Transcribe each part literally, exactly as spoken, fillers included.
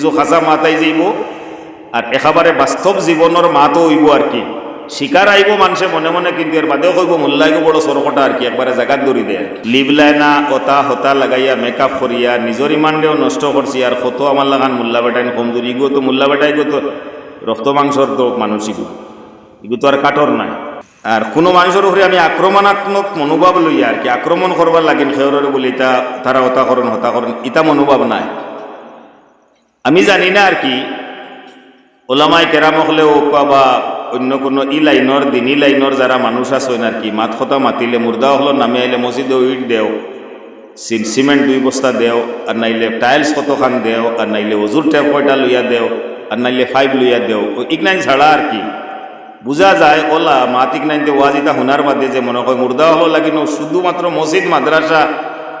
কিছু খাসা মাত আই যাইবো, আর একেবারে বাস্তব জীবনর মাতও অইবো আর কি। শিকার আইবো মানষে মনে মনে, কিন্তু এর বাদেও কইবো, "মোল্লাইগু বড় সরকটা আর কি, একবারে জাগাত ধরি দেয় আর কি।" লিবলায় না, অতা হতা লাগাইয়া, মেকআপ করিয়া, নিজর ইমানরেও নষ্ট করছি, আর কত আমার লাখান মোল্লা বেটাইন কমজোরি। ইগু তো মোল্লা বেটা, ইগু তো রক্ত মাংসর তো মানুষ ইগু। ইগু তো আর কাঠর নায়। আর কুনু মানষর উপরে আমি আক্রমণাত্মক মনোভাব লইয়া আর কি, আক্রমণ করবার লাগিন, খেয়ররে বলি, "ইতা, তারা হতা করইন, হতা করইন", ইতা মনোভাব নায়। আমি জানি না আর কি, ওলামায়ে কেরাম অকলে অউক্কা বা অইন্য কুনু ই লাইনর, দিনি লাইনর যারা মানুষ আছইন আর কি, মাত-কথা মাতিলে, মুর্দা অকলর নামে আইলে মসজিদো ইট দেও, সিম-, সিমেন্ট দুই বস্তা দেও, আর নাইলে tiles কতখান দেও, আর নাইলে অজুর টেপ কয়টা লইয়া দেও, আর নাইলে পাইপ লইয়া দেও, অউ ইগনাইন ছাড়া আর কি। বুঝা যায়, ওলা মাত ইগনাইন্তে ওয়াজ ইতা হুনার বাদে যে মনো কয় মুর্দা অকলর লাগিন শুধুমাত্র মসজিদ, মাদ্রাসা,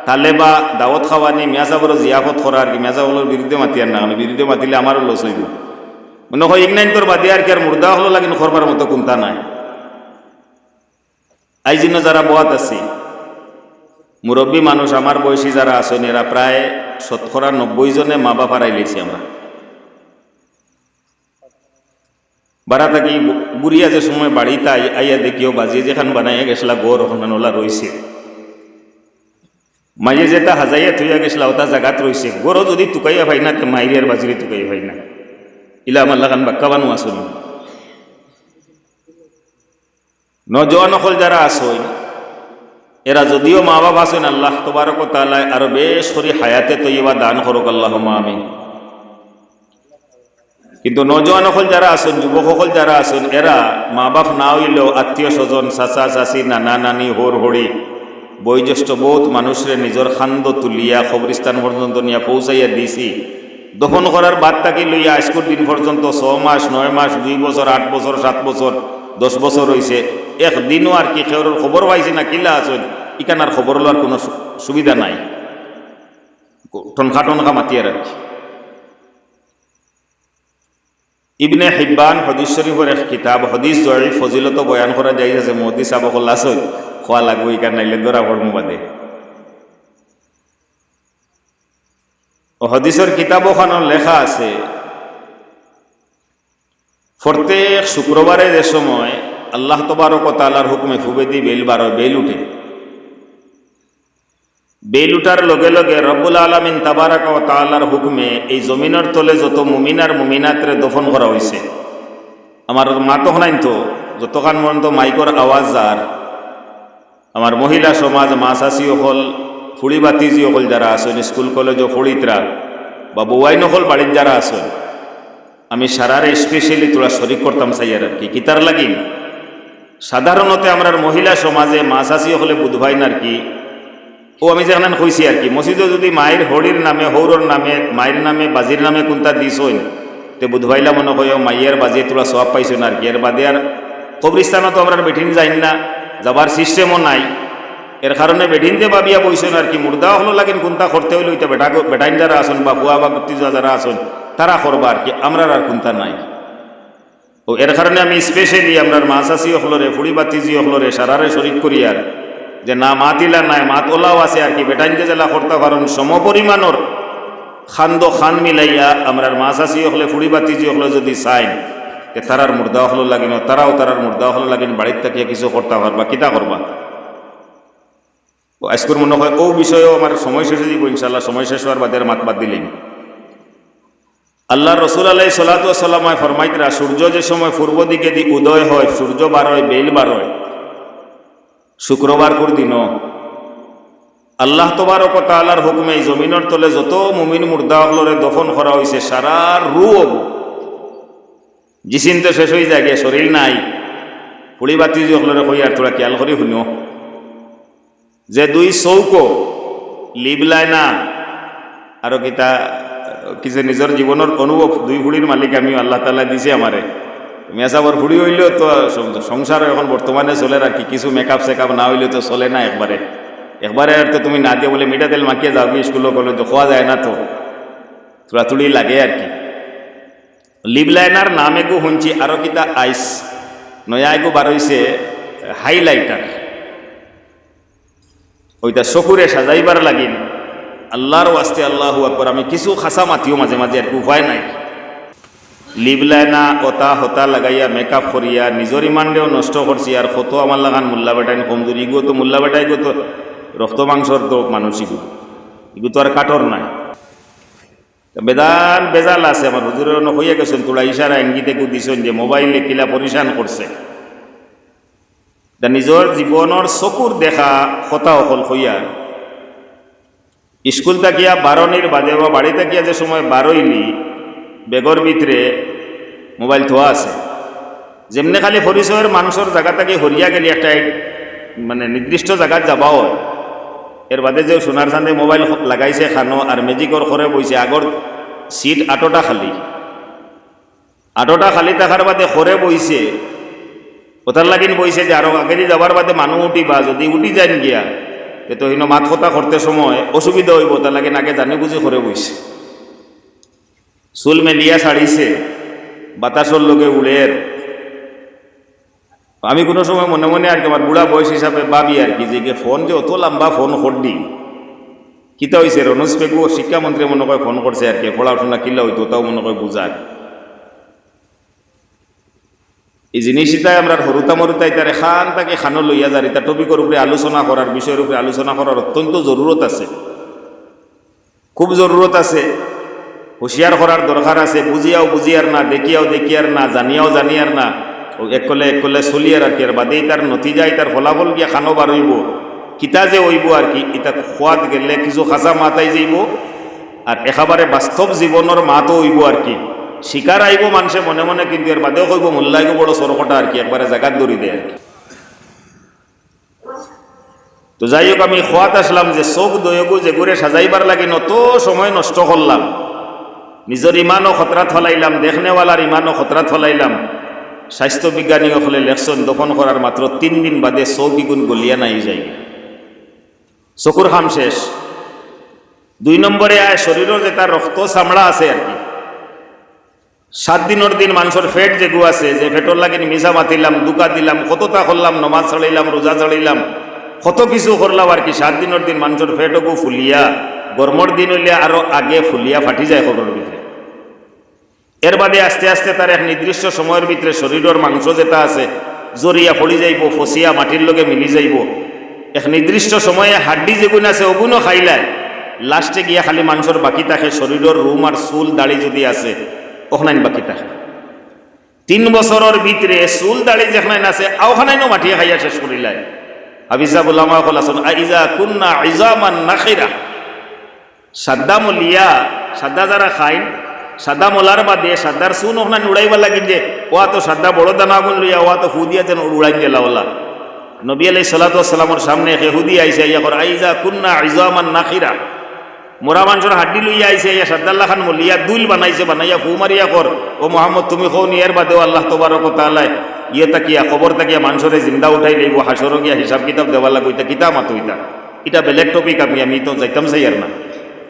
তালেবা, দাওয়াত খাওয়ানি, মিয়াসাবর জিয়াফত করা আর কি, মিয়াসাবর বিরুদ্ধে মাতিয়ার না, কারণ বিরুদ্ধে মাতিলে আমারও loss অইবো। মনো কয় ইগনাইন্তর বাদে আর কি আর মুর্দা অকলর লাগিন করবার মতো কুন্তা নাই। আইজ ইনো যারা বওয়াত আছি, মুরব্বি মানুষ, আমার বয়সী যারা আছইন, এরা প্রায় শতকরা নব্বই জনে মা-বাফ হারাইলাইছি আমরা। বারা থাকি ঘুরিয়া যে সময় বাড়িত আই-, আইয়া দেখিও বাজিয়ে যেখান বানাইয়া গেছলা ঘর অখান ওলা রইছে। মাইয়ে যেটা হাজাইয়া থইয়া গেছলা ওটা জাগাত রইছে। ঘরও যুদি তুকাইয়া পাই না, তে মাইরে আর বাজিরে তুকাইয়া পাই না। ইলা আমার লাখান বাক্কা মানুষ আছইন। নওজোয়ান অকল যারা আছইন, এরা যুদিও মা-বাফ আছইন, আল্লাহ তবারক ওয়া তাআলায় আরো বেশ করি হায়াতে তৈয়বা দান করউক, আল্লাহুম্মা আমিন। কিন্তু নওজোয়ান অকল যারা আছইন, যুবক অকল যারা আছইন, এরা মা-বাফ না অইলেও আত্মীয়-স্বজন, চাচা-চাচি, নানা-নানি, হউর-হউরি, বয়োজ্যেষ্ঠ বউত মানুষরে নিজর কান্দো তুলিয়া কবরস্থান পর্যন্ত নিয়া পৌঁছাইয়া দিছি। দফন করার বাদ থাকি লইয়া আইজকুর দিন পর্যন্ত ছ মাস, নয় মাস, দুই বছর, আট বছর, সাত বছর, দশ বছর অইছে, একদিনও আর কি খেয়রর খবর পাইছি না, কিলা আছইন, ইখান আর খবর লওয়ার কুনু সু-, সুবিধা নাই। ঠনখা ঠনখা মাতিয়ার আর কি। ইবনে হিব্বান হাদিস শরীফর এক কিতাব, হাদিস জয়ীফ ফজিলত বয়ান করা যায় আছে, মুহাদ্দিস সাব অকল আছইন, কওয়া লাগবো ইখান, নাইলে ধরা পড়মু বাদে। অউ হাদিসর কিতাব অখানো লেখা আছে, প্রত্যেক শুক্রবারে যে সময় আল্লাহ তবারক ওয়া তাআলার হুকুমে ফুবেদি বেইল বারয়, বেইল উঠে, বেইল উঠার লগে লগে রব্বুল আলামিন তাবারাকা ওয়া তাআলার হুকুমে এই জমিনর তলে যত মুমিন আর মুমিনাতরে দফন করা অইছে। আমার মাত হুনাইন তো, যতখান পর্যন্ত মাইকর আওয়াজ যার, আমার মহিলা সমাজ, মা-চাচি অকল, ফুড়ি-ভাতিজি অকল যারা আছইন, স্কুল কলেজো পড়িতরা, বা বউয়াইন অকল বাড়িত যারা আছইন, আমি সারারে specially থুড়া শরিক করতাম চাইয়ার আর কি। কিতার লাগি? সাধারণত আমরার মহিলা সমাজে মা-চাচি অকলে বুধবাইন আর কি, অউ আমি যেখান কইছি আর কি, মসজিদো যুদি মাইর হড়ির নামে, হউরর নামে, মাইর নামে, বাজির নামে কুন্তা দিছইন, তে বুধবাইলা মনো কয় মাইয়ার বাজিয়ে থুড়া সওয়াব পাইছইন আর কি। এর বাদে আর কবরস্থানো তো আমরার বেটিন যাইন না, যাবার system-ও নাই। এর কারণে বেটিন্তে ভাবিয়া বইছইন আর কি, মুর্দা অকলর লাগিন কুন্তা করতে অইলে অইতা বেটা, বেটাইন যারা আছইন বা ফুয়া বা ভতিজা যারা আছইন, তারা করবা আর কি, আমরার আর কুন্তা নাই। অউ এর কারণে আমি specially আমরার মা-চাচি অকলরে, ফুড়ি-ভাতিজি অকলরে, সারারে শরিক করিয়ার যে না, মাত ইলা নায়, মাত অলাও আছে আর কি, বেটাইন্তে যেলা করতা পারইন সমপরিমাণর কান্দো কান মিলাইয়া আমরার মা-চাচি অকলে, ফুড়ি-ভাতিজি অকলে যুদি চাইন, তে তারার মুর্দা অকলর লাগিনও, তারাও তারার মুর্দা অকলর লাগিন বাড়িত থাকিয়া কিছু করতা পারবা, কিতা করবা? অউ আইজকুর মনো কয় অউ বিষয়েও আমার সময় শেষ অইযিবো, ইনশাআল্লাহ, সময় শেষ অওয়ার বাদে আর মাত বাদ দিলাইমু। আল্লার রসুল আলাইহিস সালাতু ওয়াস সালামে ফরমাইতরা, সূর্য যে সময় পূর্ব দিকেদি উদয় হয়, সূর্য বারয়, বেইল বারয়, শুক্রবারকুর দিনো আল্লাহ তবারক ওয়া তাআলার হুকুমে এই জমিনর তলে যত মুমিন মুর্দা অকলরে দফন করা অইছে, সারার রুহ অবো। জিসিম তো শেষ অইযায় গিয়া, শরীর নাই। ফুড়ি-ভাতিজি অকলরে কইয়ার থুড়া খিয়াল করি হুনো। যে দুই চউখো, লিবলায় না, আরো কিতা, কিসে নিজর জীবনর অনুভব, দুই ফুড়ির মালিক আমিও, আল্লাহ তাআলায় দিছে আমারে। মিয়াসাবর ফুড়ি অইলেও তো সং-, সংসার অখন বর্তমানে চলের আর কি, কিছু makeup সেকআপ না অইলে তো চলে না একবারে। একবারে আর তো তুমি না দিয়া বুলে মিঠা তেল মাখিয়া যাওগি স্কুলো কলেজো, কওয়া যায় না তো, থুড়াথুড়ি লাগে আর কি। লিবলাইনার নাম এগু হুনছি, আরো কিতা আইস, নয়া এগু বারইছে highlighter। অইটা চকুরে সাজাইবার লাগিন। আল্লাহর ওয়াস্তে আল্লাহু আকবার। আমি কিছু খাসা মাতিও মাঝে মাঝে, আর কি উপায় নাই। লিবলায়না অতা হতা লাগাইয়া মেকআপ করিয়া নিজর ইমানরেও নষ্ট করছি, আর কত আমার লাখান মোল্লা বেটাইন কমজোরি। ইগু তো মোল্লা বেটা, ইগু তো রক্ত মাংসর তো মানুষ, ইগু, ইগু তো আর কাটর নাই। বেদান বেজাল আছে। আমার হুজুরে অনো কইয়া গেছইন, থুড়া ইশারা ইঙ্গিতে গু দিছইন যে মোবাইলে কিলা পরিশান করছে। তা নিজর জীবনর চকুর দেখা কথা অকল কইয়া, স্কুল থাকিয়া বারনির বাদে বা বাড়ি থাকিয়া যে সময় বারইলি, বেগর ভিতরে মোবাইল থোয়া আছে। যেমনে খালি পরিচয়ের মানুষর জাগা থাকি হরিয়া গেলি একটা এক-, মানে নির্দিষ্ট জাগাত যাবা অয়, এর বাদে যে সোনার চান্দে মোবাইল খ-, লাগাইছে খানো আর ম্যাজিকর ঘরে বইছে, আগর সিট আটোটা খালি, আটোটা খালি থাকার বাদে ঘরে বইছে, ওটার লাগিন বইছে যে আরো আগেদি যাবার বাদে মানুষ উঠিবা, যদি উঠি যাইন গিয়া, তে তো হিনো মাত কথা করতে সময় অসুবিধা অইবো, তার লাগিন আগে জানে বুঝি ঘরে বইছে। চুল মেলিয়া ছাড়িছে, বাতাসর লগে উড়ের। আমি কোনো সময় মনে মনে আর কি আমার বুড়া বয়স হিসাবে ভাবি আর কি, যে ফোন যে অত লম্বা ফোন করডি, কিতা অইছে? রনোজ পেগু শিক্ষামন্ত্রী মনে কয় ফোন করছে আর কি, পড়াশোনা কিলা অইতো তাও মনে কয় বুঝার। এই জিনিস ইতায় আমরা হরুতা মরুতা ইতারে খান থাকি খানো লইয়া যার, ইতা টপিকর উপরে আলোচনা করার, বিষয়র উপরে আলোচনা করার অত্যন্ত জরুরত আছে। খুব জরুরত আছে, হুঁশিয়ার করার দরকার আছে। বুঝিয়াও বুঝিয়ার না, দেখিয়াও দেখিয়ার না, জানিয়াও জানিয়ার না, ও এককলে এককলে চলিয়ার আর কি। আর বাদে ইতার নতিজা, ইতার ফলাফল গিয়া খানো বার অইবো, কিতা যে অইবো আর কি, ইতা খোয়াত গেলে কিছু খাসা মাত আই যাইবো, আর একেবারে বাস্তব জীবনর মাতও অইবো আর কি। শিকার আইবো মানষে মনে মনে, কিন্তু এর বাদেও কইবো মোল্লাইগু বড় সরকটা আর কি, একবারে জাগাত ধরি দেয় আর কি। তো যাই হোক, আমি খোয়াত আসলাম যে চোখ দয়গু যেগুরে সাজাইবার লাগি অত সময় নষ্ট করলাম, নিজর ইমানও খতরাত ফালাইলাম, দেখনেওয়ালার ইমানও খতরাত ফালাইলাম। স্বাস্থ্য বিজ্ঞানী অকলে লেখছইন, দফন করার মাত্র তিন দিন বাদে চোখ ইগুন গলিয়া নাই যায়, চকুর কাম শেষ। দুই নম্বরে আয় শরীরর যেটা রক্ত চামড়া আছে আর কি, সাত দিনর দিন মানষর পেট যেগু আছে, যে পেটর লাগি মিছা মাতিলাম, ধোকা দিলাম, কততা করলাম, নমাজ ছাড়িলাম, রোজা ছাড়িলাম, কত কিছু করলাম আর কি। সাত দিনর দিন মানষর পেট ওগু ফুলিয়া, গরমর দিন অইলে আরো আগে ফুলিয়া ফাটি যায় খবরর ভিতরে। এর বাদে আস্তে আস্তে তার এক নির্দিষ্ট সময়র ভিতরে শরীরর মাংস যেটা আছে, জরিয়া পড়ি যাইবো, ফসিয়া মাটির লগে মিলি যাইবো। এক নির্দিষ্ট সময়ে হাড্ডি যেগুন আছে, ওগুনও খাইলায়, লাস্টে গিয়া খালি মানষর বাকি থাকে শরীরর রুম আর চুল দাড়ি যদি আছে, ওখানাইন বাকি থাকে। তিন বছরর ভিতরে চুল দাড়ি যেখানাইন আছে, ওখানাইনও মাটিয়ে খাইয়া শেষ করিলায়। হাফিজ সাহেব উলামা অকল আছইন, "আইজা কুন্না ইজামান নাখিরা।" সাদ্দা মলিয়া, সাদ্দা যারা খাইন, সাদ্দা মলার বাদে সাদ্দার চুন ওখানাইন উড়াইবার লাগিন যে, ওয়া তো সাদ্দা বড় দানাগুন লইয়া, ওয়া তো ফু দিয়া যেন উড়াইন গেলা ওলা। নবী আলাইহিস সালাতু ওয়াস সালামর সামনে এক ইহুদি আইছে, আইয়া কর, "আইজা কুন্না ইজামান নাখিরা।" মরা মানষর হাড্ডি লইয়া আইছে, আইয়া সাদ্দার লাখান মলিয়া, দুইল বানাইছে, বানাইয়া ফু মারিয়া কর, "ও মোহাম্মদ, তুমি কও নি এর বাদেও আল্লাহ তবারক ওয়া তাআলায় ইয়ে থাকিয়া, কবর থাকিয়া মানষরে জিন্দা উঠাই লইবো, হাশরো গিয়া হিসাব কিতাব দেওয়া লাগবো, ইতা কিতা মাতো ইতা?" ইটা বেলেগ টপিক, আমি, আমি তো যাইতাম চাইয়ার না।